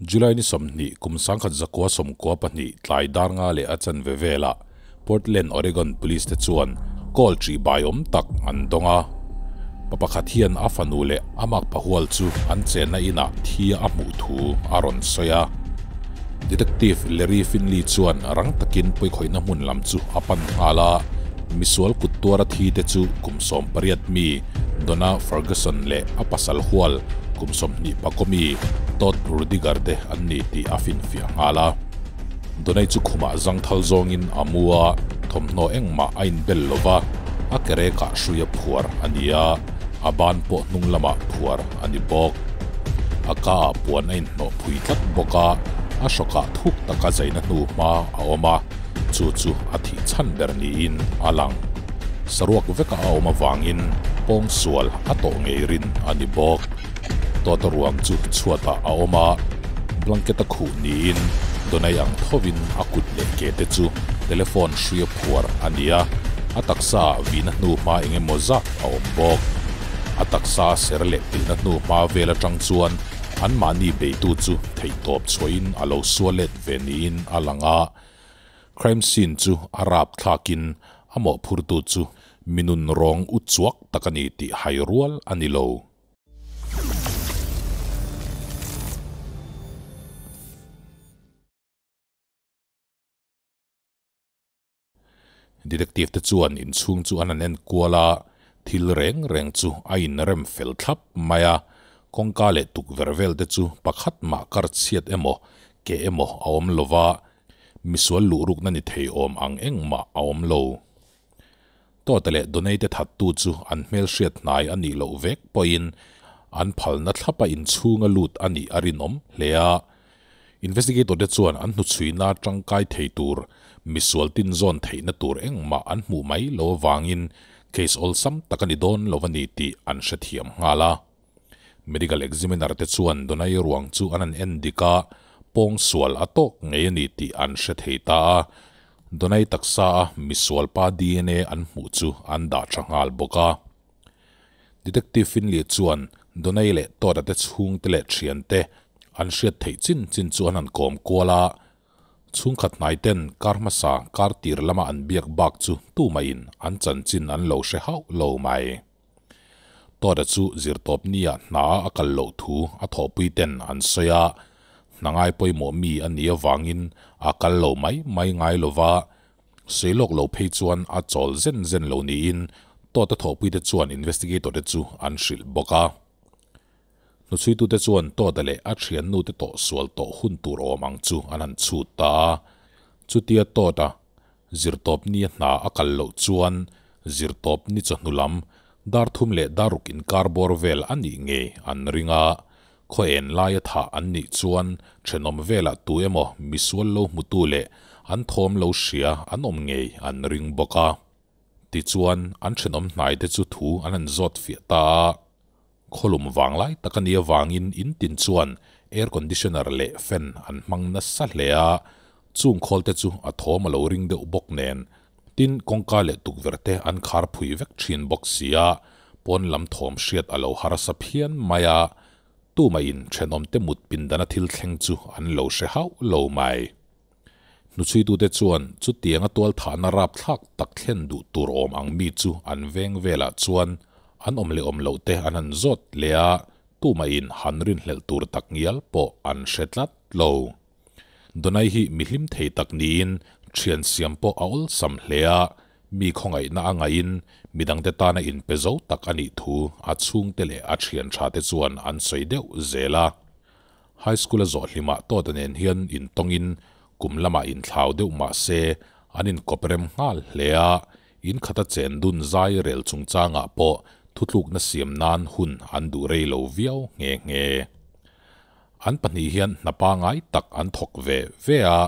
July ni 20 kum 1992 tlai dar nga leh a chanve velah Portland, Oregon Police te chuan call ṭih bai awm tak an dawng a. Pa pakhat hian a fanu leh a makpa hual chu an chenna inah thi a hmuh thu a rawn sawi a. Detective Larry Finley chuan rang takin pawikhawihna hmun lam chu a pan nghal a. Misual kut tuara thi te chu kum 18 mi Donna Ferguson leh a pasal hual kum 20 mi Todd Rudiger te an ni tih a finfiah nghal a. Donai chu khumah zangthal zawngin a mu a, thawmhnaw engmah a inbel lo va, a ke rekah hruia phuar a ni a, a ban pawh hnung lamah phuar a ni bawk. A ka ah puan a inhnawh phui tlat bawk a, a hrawkah thuk taka zaina hnu hma a awm a, chu chu a thih chhan ber niin a lang. Saruak veka a awm avangin pawngsual a tawh ngei rin a ni bawk. Tawta ruang chu chhuatah a awm a, blanket a khuh niin Donai ang thovin a kut leh ke te chu telephone hria phuar a ni a, a taksa ah vihna hnu hma eng emaw zat a awm bawk. A taksa a ser leh pilhna hnu hma vel atang chuan anmahni beitu chu theihtawp chhuahin a lo sual let ve niin a lang a, crime scene chu a rapthlakin a mawhphurtu chu minun rawng u chuak tak a ni tih hai rual a ni lo. Detective te chuan inchhung chu an han en kual a, thil reng reng chu a inrem fel thlap mai a, kawngka leh tukverh vel te chu pakhat mah kar chhiat emaw ke emaw a awm lo va, misual luh rukna ni thei awm ang engmah a awm lo. Tawta leh Donate thattu chu an hmelhriat hnai a nih loh vek pawhin an phalna thlapa inchhunga lut a nih a rinawm hle a. Investigator te chuan an hnuchhuina tangkai thei tur, misual tin zawn theihna tur engmah an hmuh mai lo avangin case awlsam tak a ni dawn lo a ni tih an hrethiam nghal a. Medical examiner te chuan Donai ruang chu an han en dik a, pawngsual a tawk ngei a ni tih an hre thei ta a. Donai taksa a misual pa DNA an hmuh chu an dah tha nghal bawk a. Detective Finley chuan Donai leh Todd-a te chhungte leh thiante an hriat theih chin chin chu an han kawm kual a. Chhungkhat hnai ten kar hmasa kar tir lama an biak bak chu tumahin an chanchin an lo hre hauh lo mai. Todd-a chu zirtawp nia hna a kal loh thu a thawhpui ten an sawi a, hna ngai pawimawh mi a nih avangin a kal lo mai mai ngai lo va, sawi lawk lo phei chuan a chawl zen zen lo niin Todd-a thawhpui te chuan investigator te chu an hrilh bawk a. Hnuchhuitute chuan Todd-a leh a thiannute tawh sual tawh hun tur awm ang chu an han chhut ta a, chutia Todd-a Zirtawp ni a hna a kal loh chuan zirtawp ni chawhnu lam dar thum leh dar ruk inkar bawr vel a nih ngei an ring a, khaw en laia thah an nih chuan thenawm velah tu emaw misual lo hmutu leh an thawm lo hria an awm ngei an ring bawk a. Tichuan an thenawm hnai te chu thu an han zawt fiah ta a. Khawlum vang lai tak a nih avangin in tin chuan air conditioner leh fan an hmang nasa hle a, chung khawl te chu a thawm a lo ring deuh bawk nen. Tin, kawngka leh tukverh te an khar phui vek thin bawk si a, pawn lam thawm hriat a lo harsa phian mai a, tumah in thenawm te mut pindana thil thleng chu an lo hre hauh lo mai. Hnuchhuitute chuan chutianga tualthahna rapthlak tak thlen duh tur awm ang mi chu an veng velah chuan an awm leh awm loh te an han zawt leh a, tumahin han rinhlelh tur tak ngial pawh an hre tlat lo. Donai hi mi hlim thei tak niin thian siam pawh a awlsam hle a, mi khawngaihna a ngaihin midangte tana inpe zo tak a nih thu a chhungte leh a thian tha te chuan an sawi deuh zel a. High School a zawh hlimah Tawta nen hian intawngin kum lamah inthlau deuh mah se an inkawp rem nghal hle a, in khata chen dun zai rel chungchangah pawh thutlukna siam nan hun an duh rei lo viau nghe nghe. An pahnih hian hna pangai tak an thawk ve ve a,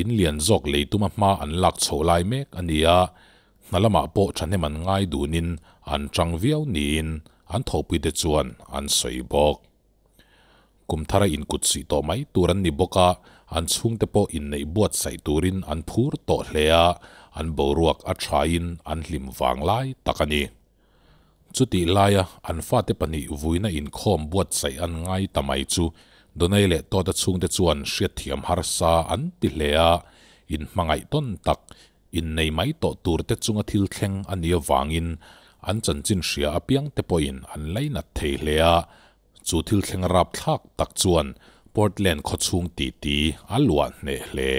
in lian zawk lei tuma hma an lak chhoh lai mek a ni a, hna lamah pawh thahnem an ngai dunin an chang viau niin an thawhpuite chuan an sawi bawk. Kum thara inkut suih tawh mai tur an ni bawk a, an chhungte pawh inneih buatsaih turin an phur tawh hle a, an boruak a thain an hlim vang lai tak a ni. Chutih laia an fate pahnih vuina inkhawm buatsaih an ngai ta mai chu Donai leh Todd-a chhungte chuan hriatthiam harsa an ti hle a, inhmangaih tawn tak, innei mai tawh turte chunga thil thleng a nih avangin an chanchin hria apiangte pawhin an lainat thei hle a, chu thil thleng rapthlak tak chuan Portland khawchhung titi a luah hneh hle.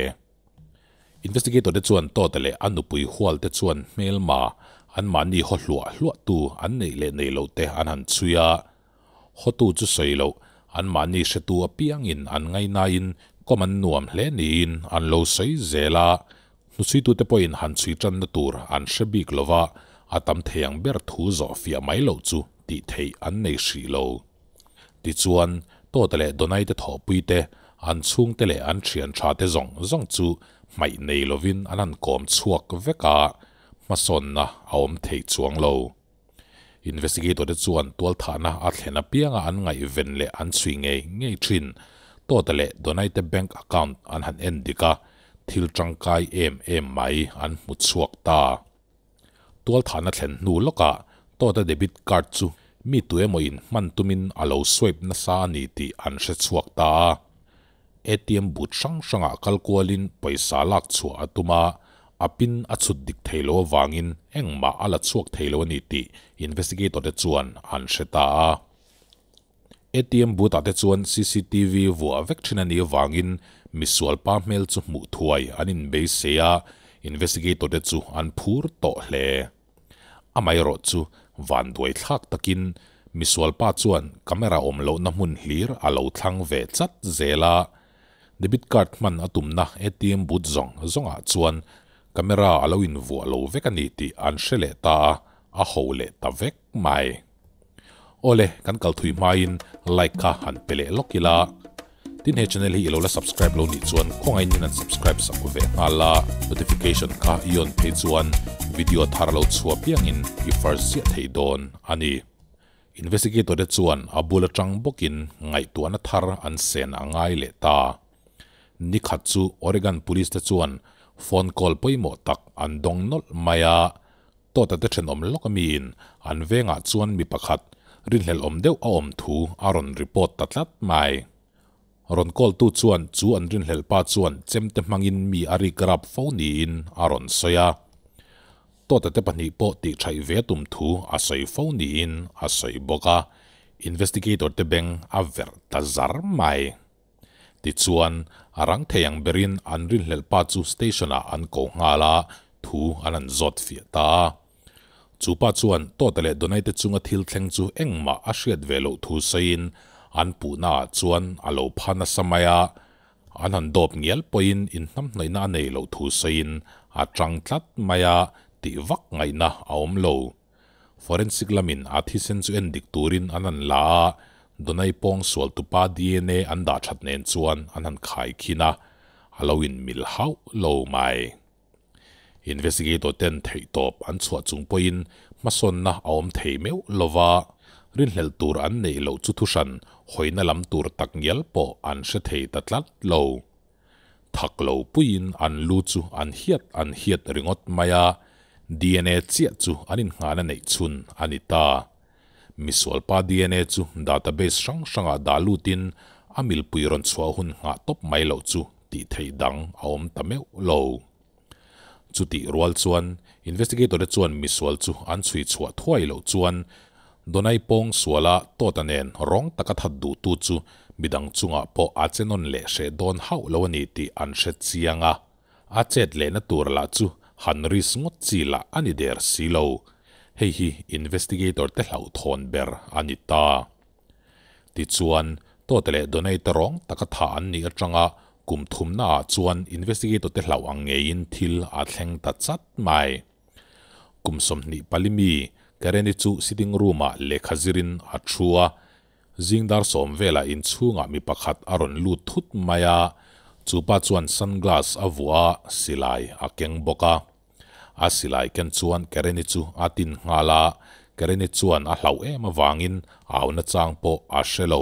Investigator te chuan Todd-a leh a nupui hual te chuan hmelma anmahni haw hluah hluahtu an neih leh neih loh te an han chhui a. Hawtu chu sawi loh, anmahni hretu apiangin an ngaihnain kawm an nuam hle niin an lo sawi zel a. Hnuchhuitute pawhin han chhui tanna tur an hre bik lo va, a tam thei ang ber thu zawh fiah mai loh chu tih theih an nei hrih lo. Tichuan, Tawta leh Donai te thawhpui te, an chhungte leh an thian tha te zawng zawng chu hmaih nei lovin an han kawm chhuak vek a, hmasawnna a awm thei chuang lo. Investigator te chuan tualthahna a thlen apianga an ngaihven leh an chhui ngei ngei thin. Tawta leh Donai te bank account an han en dik a, thil tangkai em em mai an hmu chhuak ta. Tualthahna thlen hnu lawkah Tawta debit card chu mi tu emaw-in hman tumin a lo swipe nasa a ni tih an hre chhuak ta a. ATM booth hrang hrangah kal kualin pawisa lak chhuah a tum a, a pin a chhut dik thei lo avangin engmah a la chhuak thei lo a ni tih investigator te chuan an hre ta a. ATM booth ah te chuan cctv vuah vek thin a nih avangin misual pa hmel chu hmuh thuai an inbeisei a, investigator te chu an phur tawh hle. Amaherawh chu vanduai thlak takin misual pa chuan camera awm lohna hmun hlir a lo thlang ve chat zel a, debit card hman a tumna ATM booth zawng zawngah chuan camera a lo invuah lo vek a ni tih an hre leh ta a, a ho leh ta vek mai. Awle, kan kal thui hmain like kha han pe leh lawk ila. Tin he channel hi i lo la subscribe lo nih chuan khawngaih in an subscribe sak ve nghal a, notification kha i on phei chuan video thar lo chhuah piangin i first ziah thei dawn a ni. Investigator te chuan a bul atang bawkin ngaihtuahna thar an sen a ngai leh ta. Nikhat chu Oregon Police te chuan phone call pawimawh tak an dawng nawlh mai a, Tawta te thenawm lawk a miin an vengah chuan mi pakhat rinhlelh awm deuh a awm thu a rawn report ta tlat mai. Rawn call tu chuan chu an rinhlelh pa chuan chemte hmangin mi a rik rap fo niin a rawn sawi a. Tawta te pahnih pawh tihṭhaih ve tum thu a sawi fo niin a sawi bawk a, investigator te beng a verh ta zar mai. Tichuan, a rang thei ang berin an rinhlelh pa chu station-ah an ko nghal a, thu an han zawt fiah ta a. Chu pa chuan Tawta leh Donai te chunga thil thleng chu engmah a hriat ve loh thu sawiin an puhnaah chuan a lo pha nasa mai a, an han dawp ngial pawhin inhnamhnawihna a nei loh thu sawiin a tang tlat mai a, tih vak ngaihna a awm lo. Forensic lamin a thisen chu en dik turin an han la a, Donai pawng sual tupa dna an dah that nen chuan an han khai khin a, a lo inmil hauh lo mai. Investigator ten theihtawp an chhuah chung pawhin hmasawnna a awm thei meuh lo va, rinhlelh tur an neih loh chu thuhran hawina lam tur tak ngial pawh an hre thei ta tlat lo. Thak lo puiin an lu chu an hiat an hiat ringawt mai a, dna chiah chu an innghahna neih chhun a ni ta. Misualpa dna chu database hrang hrangah dah lutin a milpui rawn chhuah hun nghah tawp mai loh chu tih theih dang a awm ta meuh lo. Chutih rual chuan investigator te chuan misual chu an chhui chhuah thuai loh chuan Donai pawng suala Tawta nen rawng taka that duhtu chu midang chungah pawh a che nawn leh hreh dawn hauh lo a ni tih an hre chiang a. A chet lehna tur lah chu han risk ngawt chi lah a ni der si lo. Hei hi investigator te hlauhthawn ber a ni ta. Tichuan, Tawte leh Donate te rawng taka thah an nih atanga kum thumnaah chuan investigator te hlauh ang ngeiin thil a thleng ta chat mai. Kum 24 mi Karen-i chu sitting room-ah lehkha zirin a thu a, zing dar sawm velah inchhungah mi pakhat a rawn lut thut mai a, chu pa chuan sunglass a vuah a, silai a keng bawk a. A silai ken chuan Karen-i chu a tin nghal a, Karen-i chuan a hlauh em avangin auna chang pawh a hre lo.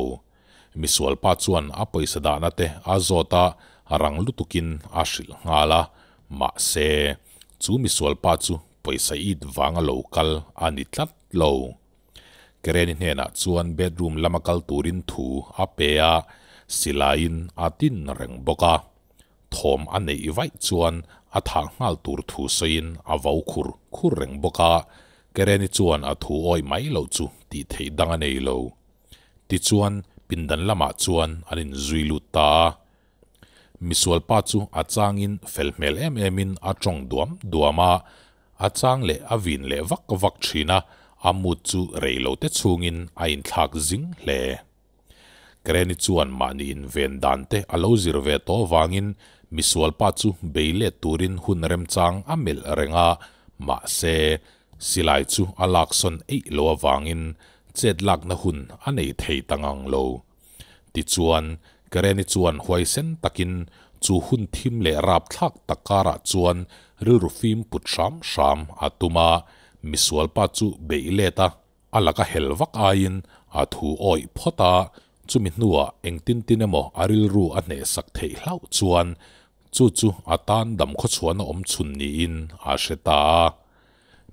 Misualpa chuan a pawisa dahna te a zawt a, rang lutukin a hrilh nghal a, mahse, chu misualpa chu pawisa it vanga lo kal a ni tlat lo. Karen-i hnenah chuan bedroom lama kal turin thu a pe a, silaiin a tin reng bawk a. Thawm a neih vaih chuan a thah nghal tur thu sawiin a vau khur khur reng bawk a, Kereni chuan a thu awih mai loh chu tih theih dang a nei lo. Tichuan, pindan lamah chuan an inzui lut ta a. Misual pa chu a changin fel hmel em emin a tawng duam duam a, a chang leh a vin leh vak vak thin a, a mood chu rei lo te chhungin a inthlak zing hle. Granny chuan mahni inven dan te a lo zir ve tawh avangin misual pa chu bei let turin hun remchang a melh reng a, mahse, silai chu a laksawn eih lo avangin chet lakna hun a nei thei ta ngang lo. Tichuan, Granny chuan huaisen takin chu hun thim leh rapthlak tak karah chuan rilru fim put hram hram a tum a, misual pa chu beih let a, A laka hel vak aiin a thu awih phawt a, chumi hnuah engtin tin emaw a rilru a hnehsak theih hlauh chuan chu chu a tan dam khawchhuahna awm chhun niin a hre ta a.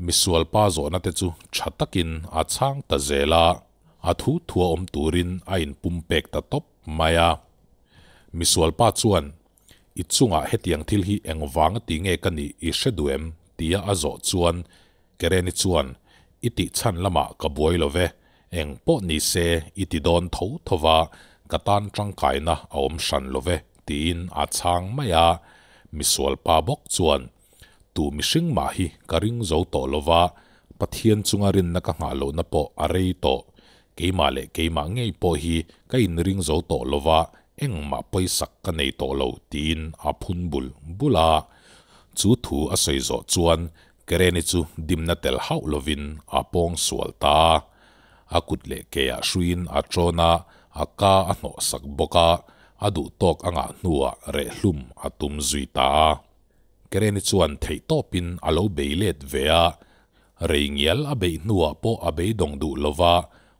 Misual pa zawhna te chu tha takin a chhang ta zel a, a thu thua awm turin a inpumpek ta tawp mai a. Misual pa chuan, I chungah hetiang thil hi engvanga ti nge ka nih i hre duh em? tia a zawh chuan Kereni chuan, I tih chhan lamah ka buai lo ve, eng pawh ni se i ti dawn tho tho va, ka tan tangkaina a awm hran lo ve, tiin a chhang mai a. Misual pa bawk chuan, Tu mihring mah hi ka ring zo tawh lo va, Pathian chunga rinna ka nghah lohna pawh a rei tawh. Keimah leh keimah ngei pawh hi ka inring zo tawh lo va, engmah pawisak ka nei tawh lo, tiin a phun bul bul a. Chu thu a sawi zawh chuan Kereni chu dimna tel hauh lovin a pawng sual ta a. A kut leh keah hruiin a ṭawn a, a ka a hnawhsak bawk a, a duh tawk a ngah hnuah rehhlum a tum zui ta a. Kereni chuan theihtawpin a lo bei let ve a, rei ngial a beih hnuah pawh a beidawng duh lova,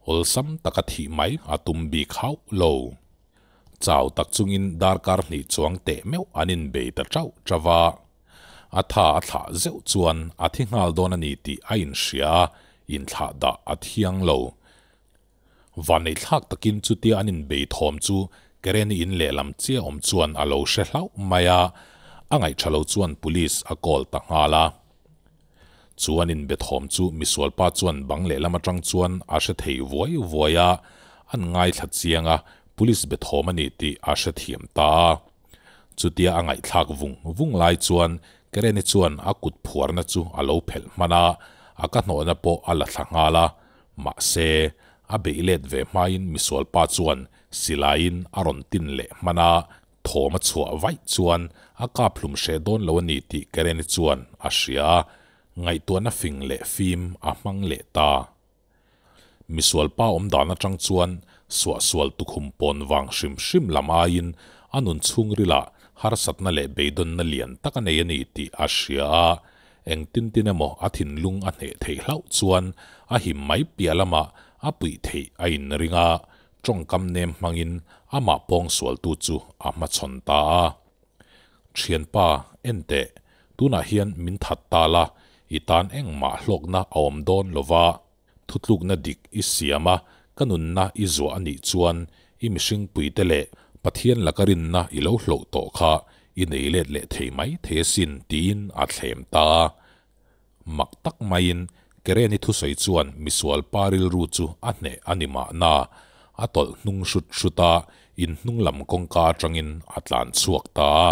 awlsam taka thih mai a tum bik hauh lo. Chau tak chungin darkar hnih chuang teh meuh an inbei ta ṭauh ṭauh a. A tha a thlah zeuh chuan a thi nghal dawn a ni tih a inhria a, inthlah dah a thiang lo. Vanneihthlak takin chutia an inbei thawm chu Kereni in lehlam chiah awm chuan a lo hre hlauh mai a, a ngaihṭha lo chuan police a call ta nghal a. Chu an inbe thawm chu misualpa chuan bang lehlam aṭang chuan a hre thei vuai vuai a, an ngaithla chiang a, police be thawm a ni tih a hrethiam ta a. Chutia a ngaihthlak vung vung lai chuan Kereni chuan a kut phuarna chu a lo phelh hman a, a ka hnawhna pawh a la thla nghal a. Mahse, a beih let ve hmain misualpa chuan silaiin a rawn tin leh hman a, thawm a chhuah vaih chuan a kap hlum hreh dawn lo a ni tih Kereni chuan a hria a, ngaihtuahna fing leh fim a hmang leh ta. Misual pa awm dan atang chuan suahsual tukhum pawn vang hrim hrim lam aiin a nun chhungrilah harsatna leh beidawnna lian tak a nei a ni tih a hria a, engtin tin emaw a thinlung a hneh theih hlauh chuan a him mai piah lamah a puih theih a inring a, tawngkam nem hmangin amah pawngsualtu chu a hmachhawn ta a. Thianpa, enteh, tunah hian min that ta la, i tan engmah hlawkna a awm dawn lo va, thutlukna dik i siam a, ka nunna i zuah a nih chuan i mihringpuite leh Pathian laka rinna i lo hloh tawh kha i nei let leh thei mai thei asin tiin a thlem ta a. Mak tak maiin Kereni thusawi chuan misual pa rilru chu a hneh a ni mahna, a tawlh hnung hrut hrut a, inhnung lam kawngka atangin a tlan chhuak ta a.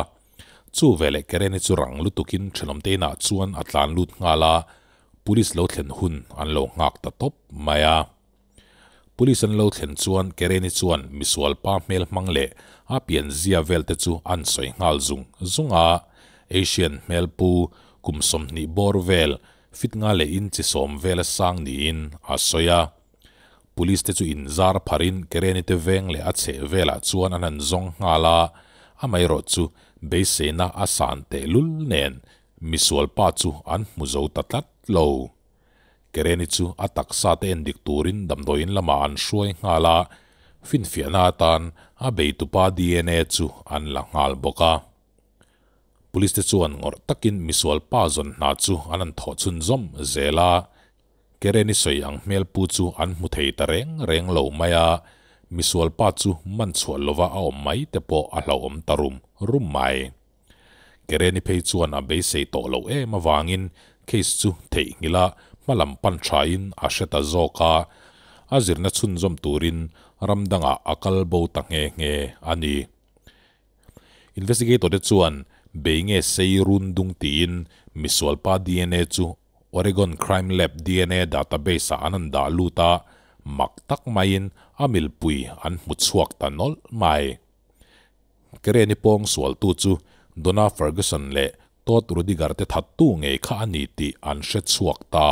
Chu veleh Kereni chu rang lutukin thenawmte inah chuan a tlan lut nghal a, police lo thlen hun an lo nghak ta tawp mai a. Police an lo thlen chuan Kereni chuan misual pa hmel hmang leh a pianzia vel te chu an sawi nghal zung zung a. Asian hmel pu kum 20 bawr vel, fit nga leh inchi 10 vela sang niin a sawi a. Police te chu inzar pharin Kereni te veng leh a chheh velah chuan an han zawng nghal a, amaherawh chu beiseina a san tehlul nen misual pa chu an hmu zo ta tlat lo. Kereni chu a taksa te endik turin damdawiin lamah an hruai nghal a, finfiahna atan a beitupa dna chu an la nghal bawk a. Police te chuan ngawrh takin misual pa zawn hna chu an han thawh chhunzawm zel a, Kereni sawi ang hmelpu chu an hmu thei ta reng reng lo mai a. Misualpa chu man chhuah lova a awm mai te pawh a hlauhawm ta rum rum mai. Kereni phei chuan a beisei tawh loh em avangin case chu theihnghilh a hmalam pan thain a hre ta zawk a, a zirna chhunzawm turin ram dangah a kal bo ta nghe nghe a ni. Investigator te chuan bei nge sei run dung tiin misualpa dna chu Oregon Crime Lab dna database ah an han dah lut a, mak tak maiin a milpui an hmu chhuak ta nawlh mai. Kereni pawng sualtu chu Donna Ferguson leh Todd Rudiger te thattu ngei kha a ni tih an hre chhuak ta.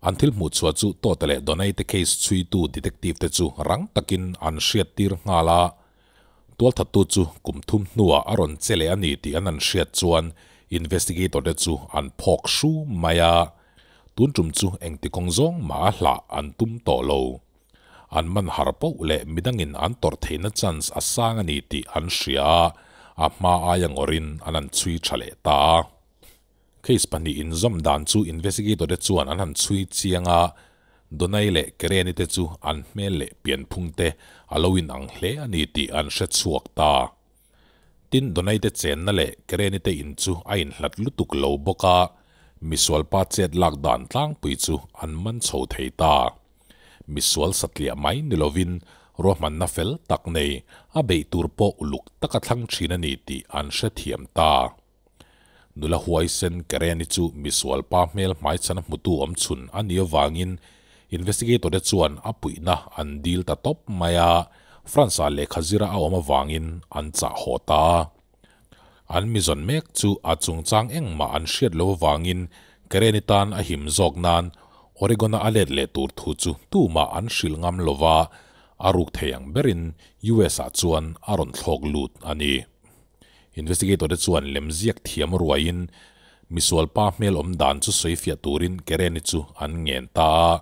An thil hmuh chhuah chu Todd-a leh Donna-i te case chhuitu detective te chu rang takin an hriattir nghal a. Tualthattu chu kum thum hnuah a rawn che leh a ni tih an an hriat chuan investigator te chu an phawk hru mai a. Tun tum chu engti kawng zawng mah a hlah an tum tawh lo. An man har poh leh midangin an tawrh theihna chance a sang a ni tih an hria a, a hma aia ngawrin an han chhui tha leh ta a. Case pahnih inzawm dan chu investigator te chuan an han chhui chiang a, Donai leh Kereni te chu an hmel leh pianphung te a lo inang hle a ni tih an hre chhuak ta. Tin, Donai te chenna leh Kereni te in chu a inhlat lutuk lo bawk a, misualpa chet lak dan tlangpui chu an man chho thei ta. Misual satliah mai ni lovin ruahmanna fel tak nei a beih tur pawh uluk taka thlang thin a ni tih an hrethiam ta. Nula huaisen Kereni chu misual pa hmel hmaichhan a hmutu awm chhun a nih avangin investigator te chuan a puihna an dil ta tawp mai a, France-ah lehkha zira a awm avangin an chah haw ta. An mizawn mek chu a chungchang engmah an hriat lo avangin Kereni tan a him zawk nan Oregon-a a let leh tur thu chu tumah an hrilh ngam lova, a ruk thei ang berin US-ah chuan a rawn thlawk lut a ni. Investigator te chuan lemziak thiam ruaiin misual pa hmel awm dan chu sawifiah turin Kereni chu an ngen ta a.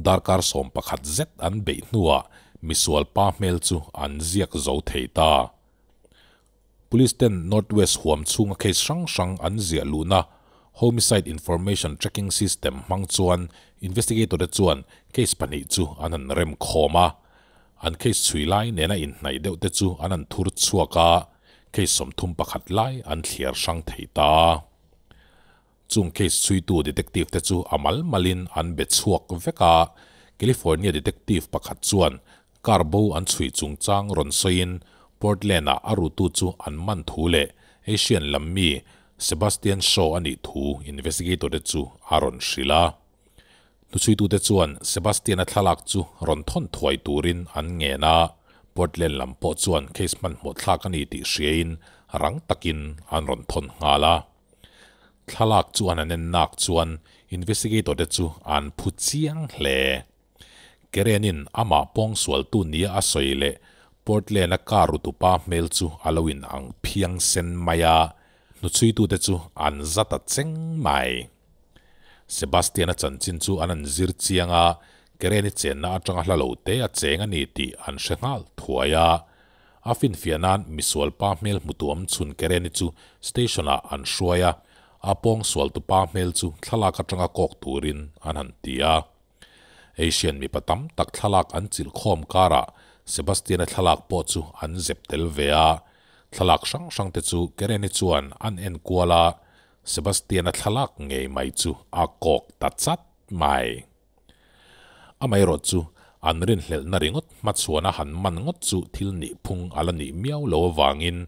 Darkar 11 zet an beih hnuah misual pa hmel chu an ziak zo thei ta. Police ten North West huam chhunga case hrang hrang an ziah luhna Homicide Information Tracking System hmang chuan investigator te chuan case pahnih chu an han rem khawm a. An case chhui lai nena inhnaih deuh te chu an han thur chhuak a, case 31 lai an thliar hrang thei ta. Chung case chhuitu detective te chu a mal malin an be chhuak vek a, California detective pakhat chuan car bo an chhui chungchang rawn sawiin Portland-ah a rutu chu an man thu leh Asian lam mi Sebastian Shaw a nih thu investigator te chu a rawn hrilh a. Hnuchhuitute chuan Sebastian-a thlalak chu rawn thawn thuai turin an ngen a, Portland lam pawh chuan case hmanhmawh thlak a ni tih hriain rang takin an rawn thawn nghal a. Thlalak chu an han en nak chuan investigator te chu an phu chiang hle. Karen-in amah pawngsualtu nia a sawi leh Portland-a car rutupa hmel chu a lo in ang phiang sen mai a, hnuchhuitute chu an za ta cheng mai. Sebastian-a chanchin chu an an zir chiang a, Karen-i chenna atanga hla lo te a cheng a ni tih an hre nghal thuai a. A finfiah nan misual pa hmel hmutu awm chhun Karen-i chu station-ah an hruai a, a pawngsualtu pa hmel chu thlalak atanga kawk turin an han ti a. Asian mipa tam tak thlalak an chilh khawm karah Sebastian-a thlalak pawh chu an zep tel ve a, thlalak hrang hrang te chu Karen-i chuan an en kual a, Sebastian-a thlalak ngei mai chu a kawk ta chat mai. Amaherawh chu an rinhlelhna ringawt hmachhuana han man ngawt chu thil nih phung a la nih miau lo avangin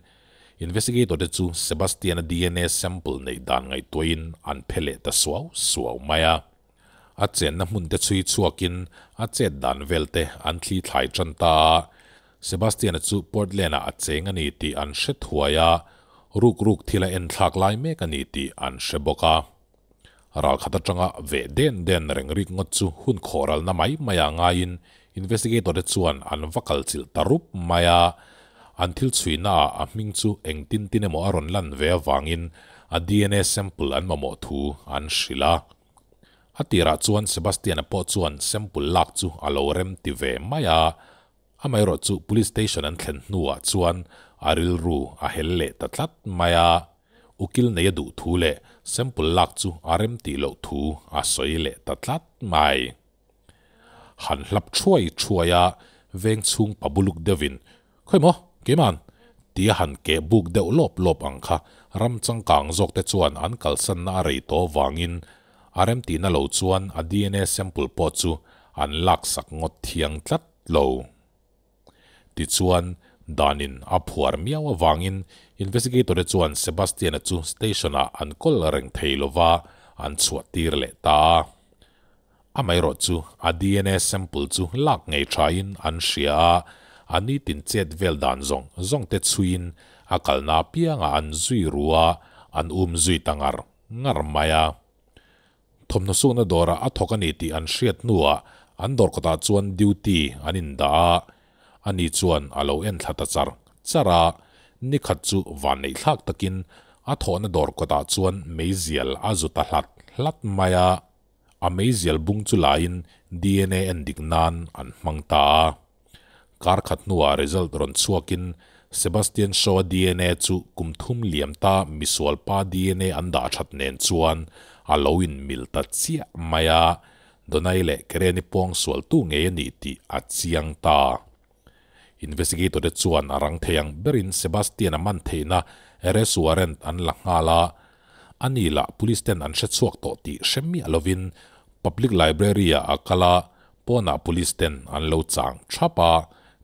investigator te chu Sebastian-a dna sample neih dan ngaihtuahin an phe leh ta suau suau mai a. A chenna hmun te chhui chhuakin a chet dan vel te an thli thlai tan ta a. Sebastian-a chu Portland-ah a cheng a ni tih an hre thuai a, ruk ruk thil a enthlak lai mek a ni tih an hre bawk a. Ralkhat atanga veh den den reng rik ngawt chu hun khawhralna mai mai ah ngaiin investigator te chuan an va kal chilh ta rup mai a. An thil chhuina ah a hming chu engtin tin emaw a rawn lan ve avangin a dna sample an mamawh thu an hrilh a. A tirah chuan Sebastian-a pawh chuan sample lak chu a lo rem ti ve mai a, amaherawh chu police station an thlen hnuah chuan a rilru a hel leh ta tlat mai a, ukil nei a duh thu leh sample lak chu a rem tih loh thu a sawi leh ta tlat mai. Han hlap thuai thuai a, Veng chhung pa buluk deuhin, Khawi maw, keiman? tia han keh buk deuh lawp lawp ang kha ram changkang zawk te chuan an kalsanna a rei tawh vangin a remtihna lo chuan a dna sample pawh chu an laksak ngawt thiang tlat lo. Tichuan, danin a phuar miau avangin investigator-te chuan Sebastian-a chu station-ah an kawl reng thei lova an chhuah tir leh ta a. Amaherawh chu a dna sample chu lak ngei thain an hria a, a nitin chet vel dan zawng zawng te chhuiin a kalna apiangah an zui ru a, an um zui ta ngar ngar mai a. Thawmhnaw sukna dawrah a thawk a ni tih an hriat hnuah an dawr kawtah chuan duty an indah a, ani chuan a lo en thla ta char char a, nikhat chu vanneih thlak takin a thawhna dawr kawtah chuan meizial a zu ta hlat hlat mai a, a meizial bung chu laiin dna en dik nan an hmang ta a. Kar khat hnuah result rawn chhuakin Sebastian Shaw-a dna chu kum thum liam ta misual pa dna an dah that nen chuan a lo inmil ta chiah mai a, Donai leh Kereni pawng sualtu ngei a ni tih a chiang ta. Investigator te chuan a rang thei ang berin Sebastian-a man theihna arrest warrant an la nghal a, ani lah police ten an hre chhuak tawh tih hre miah lovin Public Library-ah a kal a, Pawnah police ten an lo chang thap a,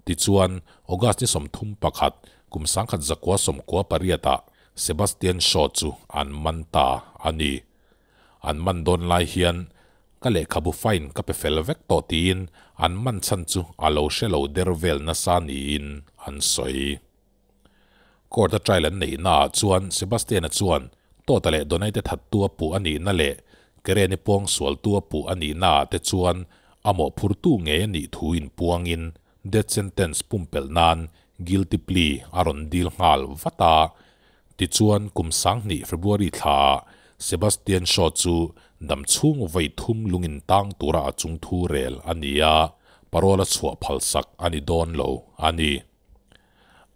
tichuan August ni 31, kum 1998 ah Sebastian Shaw chu an man ta a ni. An man dawn lai hian ka lehkhabu fine ka pe fel vek tawh tiin an man chhan chu a lo hre lo der vel nasa niin an sawi. Court a trial an neih naah chuan Sebastian-a chuan Tawta leh Donai-te thattu a puh a nihna leh Kereni pawng sualtu a puh a nihnaah te chuan a mawhphurtu ngei a nih thu inpuangin death sentence pumpelh nan guilty plea a rawn dil nghal vat a. Tichuan kum 2000 February thlaah Sebastian Shaw chu dam chhung vawi thum lungin tang tura a chungthu rel a ni a, parole a chhuah phalsak a ni dawn lo a ni.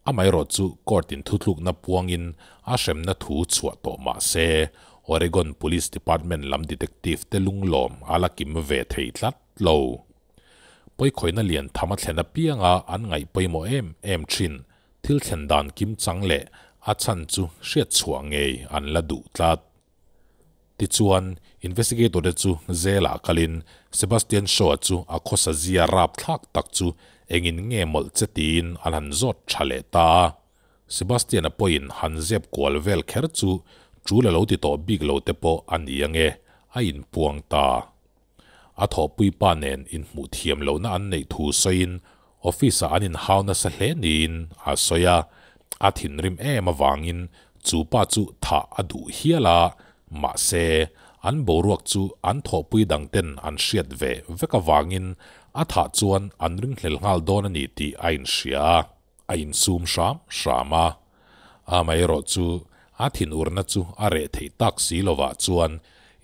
Amaherawh chu court in thutlukna puangin a hremna thu chhuah tawh mah se, Oregon Police Department lam detective te lunglawm a la kim ve thei tlat lo. Pawikhawihna lian tham a thlen apianga an ngaih pawimawh em em thin thil thlen dan kim chang leh a chhan chu hriat chhuah ngei an la duh tlat. Tichuan, investigator te chu zelah kalin Sebastian Shaw-a chu a khawsa zia rapthlak tak chu engin nge mawlh che tiin an han zawt tha leh ta a. Sebastian-a pawhin han zep kual vel kher chu tul a lo ti tawh bik lo te pawh a ni ange, a inpuang ta. A thawhpui pa nen inhmuh thiam lohna an neih thu sawiin office-ah an inhau nasa hle niin a sawi a, a thinrim em avangin chu pa chu thah a duh hial a, mahse an boruak chu an thawhpui dangten an hriat ve vek avangin a thah chuan an ringhlel nghal dawn a ni tih a inhria a. A insum hram hram a, amaherawh chu a thinurna chu a reh theih tak si lovah chuan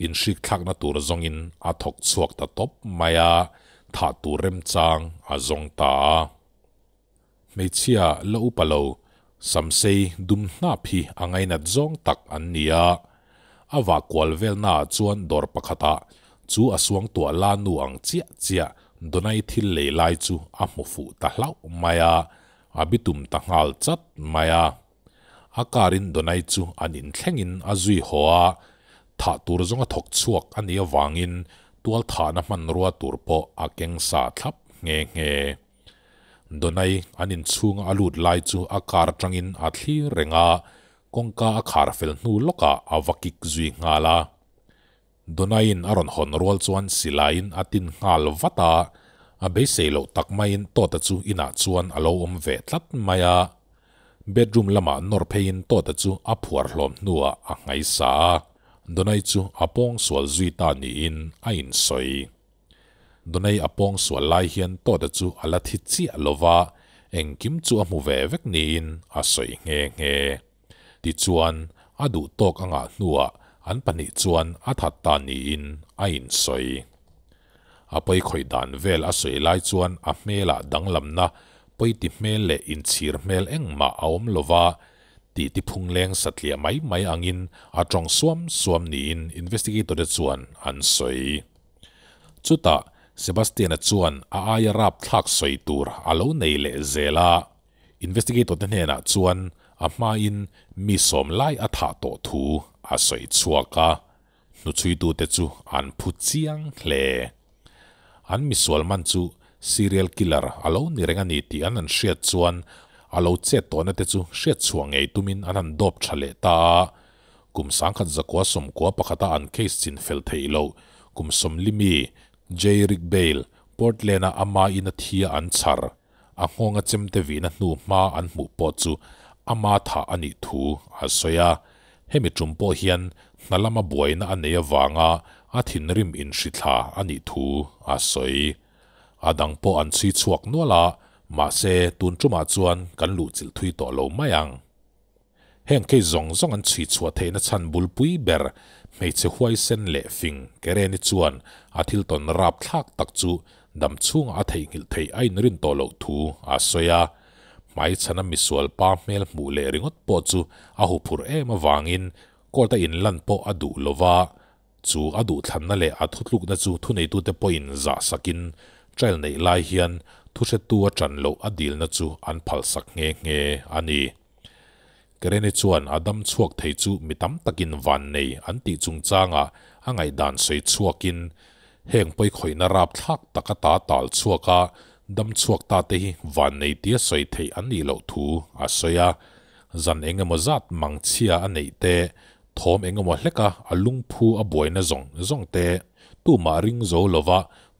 inhrikthlakna tur zawngin a thawk chhuak ta tawp mai a, thah tur remchang a zawng ta a. Hmeichhia la upa lo, samsei dum hnap hi a ngainat zawng tak an ni a, a vah kual velnaah chuan dawr pakhatah chu a suangtuah la nu ang chiah chiah Donai thil lei lai chu a hmu fuh ta hlauh mai a, a bitum ta nghal chat mai a. A karin Donai chu an inthlengin a zui haw a, thah tur zawnga thawk chhuak a nih avangin tual thahna hmanrua tur pawh a keng sa thlap nghe nghe. Donai an inchhunga a lut lai chu a kar atangin a thlir reng a, kawngka a khar fel hnu lawkah a va kik zui nghal a. Donaiin a rawn hawn rual chuan silaiin a tin nghal vat a, a beisei loh tak maiin Tawta chu inah chuan a lo awm ve tlat mai a. Bedroom lamah nawr pheiin Tawta chu a phuar hlawm hnuah a nghaisa a, Donai chu a pawng sual zui ta niin a insawi. Donai a pawng sual lai hian Tawta chu a la thi chiah lo va, engkim chu a hmu ve vek niin a sawi nghe nghe. Tichuan, a duh tawk a ngah hnuah an pahnih chuan a that ta niin a insawi. A pawi khawih dan vel a sawi lai chuan a hmelah danglamna pawiti hmel leh inchhir hmel engmah a awm lo va, titi phungleng satliah mai mai angin a tawng suam suam niin investigator te chuan an sawi. Chutah, Sebastian-a chuan a aia rapthlak sawi tur a lo nei leh zel a. Investigator te hnenah chuan a hmain mi sawm lai a thah tawh thu a sawi chhuak a, hnuchhuitute chu an phu chiang hle. An misual man chu serial killer a lo ni reng a ni tih an han hriat chuan a lo chet tawhna te chu hriat chhuah ngei tumin an han dawp tha leh ta a. Kum 1991 a an case chin fel theih loh kum 40 mi J. Rick Bale, Portland-a ama in a thi a an chhar, a nghawnga chemte vihna hnu hma an hmuh pawh chu ama thah a nih thu a sawi a. Hemi tum pawh hian hna lama buaina a nei avanga a thinrim inhrithla a nih thu a sawi. A dang pawh an chhui chhuak nual a, mahse tun tumah chuan kan luhchilh thui tawh lo mai ang. Heng case zawng zawng an chhui chhuah theihna chhan bulpui ber hmeichhe huaisen leh fing Karen-i chuan a thil tawn rapthlak tak chu dam chhungah a theihnghilh theih a inrin tawh loh thu a sawi a. Hmaichhana misual pa hmel hmuh leh ringawt pawh chu a huphurh em avangin court-a inlan pawh a duh lova, chu a duhthlanna leh a thutlukna chu thuneitute pawhin zah sakin trial neih lai hian thuhretu a ṭan loh a dilna chu an phalsak nghe nghe a ni. Kerene chuan a dam chhuak thei chu mi tam takin vannei an tih chungchangah a ngaihdan sawi chhuakin, Heng pawikhawihna rapthlak tak ata tal chhuak a, dam chhuak ta te hi vannei tia sawi theih an nih loh thu a sawi a. Zan eng emaw zat mangchhia a neih te, thawm eng emaw hleka a lungphu a buaina zawng zawng te, tumah ring zo lova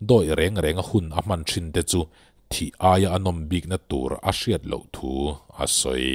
dawi reng renga hun a hman thin te chu thih aia a nawm bikna tur a hriat loh thu a sawi.